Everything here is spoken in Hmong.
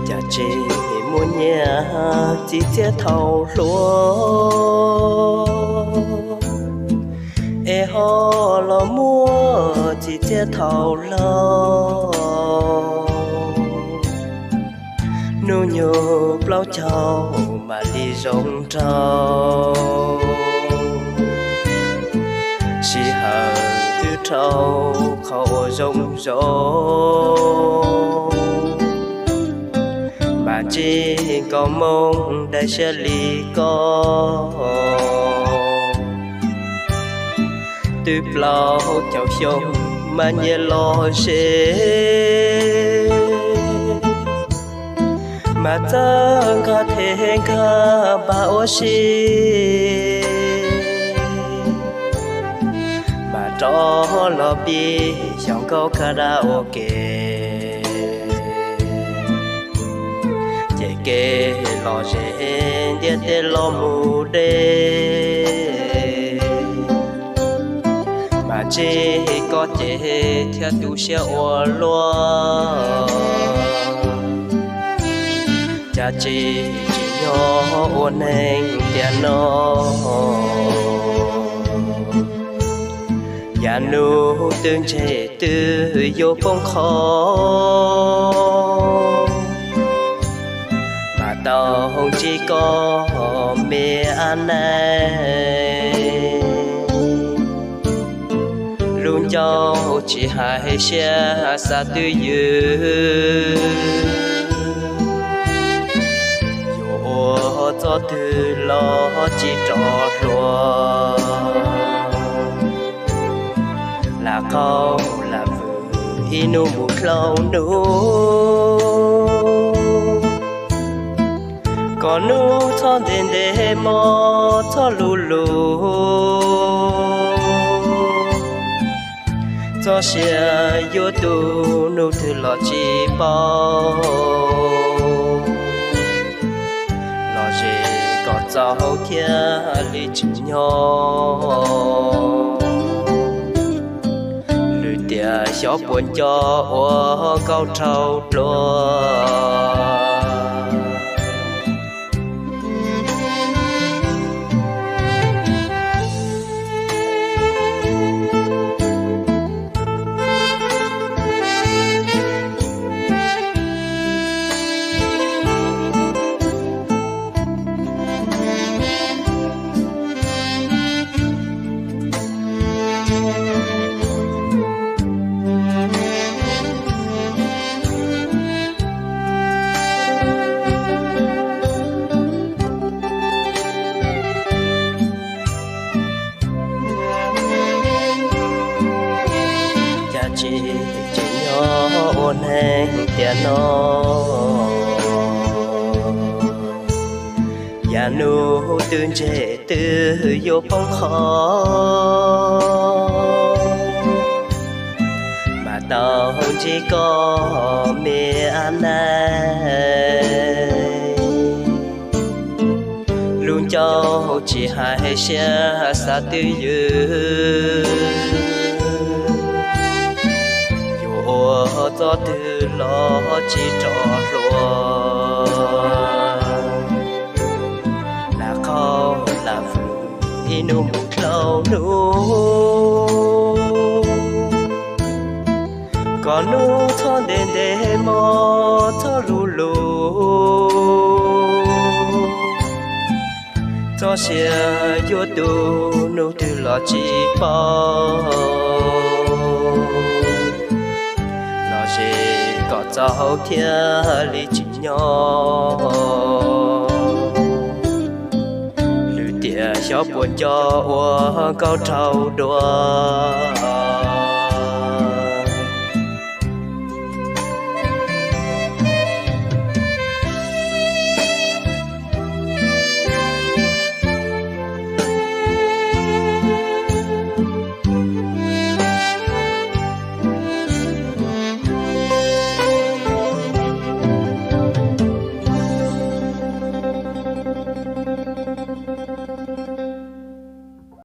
Cas tsis muaj nyiaj txi txiab thaum hluas, es ho los muaj txi txiab thaum laus. Hnub nyoog plaub caug mam li zoo nraug, sij hawm twb dhau qhov uas zoo zoo, mas ntsib koj moo dai siab li koj. Twb plaub caug xyoo mas nyias los ze, mas txawj nkag them nkag npam ua si, mas rov los pib xyov nkauj karaoke, ces kev los ze ntiaj teb los mus deb, mas ntsib koj ces thiaj tu siab ua luaj. Cas tsis tsim nyog ua neeg tiam no, yav nus twb ntse twb yuav poob qho, mas tau ntsib koj me ab neeg. Lub ncauj tsis hais siab xav twj ywm, yuav ua txoj twg los tsis rov hluas. Lam qhau lam vwm ib hnub mus dlhau hnub, kom hnub txhob ntev ntev hmo txhob luv luv. Txoj sia yuav tu hnub twg los tsis paub, los ze kom txaus thiaj li tsim nyog. Lwm tiam xyov puas nco ua nkauj rau dua. Cas tsis tsim nyog ua neeg tiam no, yav nus twb ntse twb yuav poob qho, mas tau ntsib koj me ab neeg. Lub ncauj tsis hais siab xav twj ywm, yuav ua txoj twg los tsis rov hluas. Lam qhau lam vwm ib hnub mus dlhau hnub, kom hnub txhob ntev ntev hmo txhob luv luv. Txoj sia yuav tu hnub twg los tsis paub, los ze kom txaus thiaj li tsim nyog. Lwm tiam xyov puas nco ua nkauj rau dua.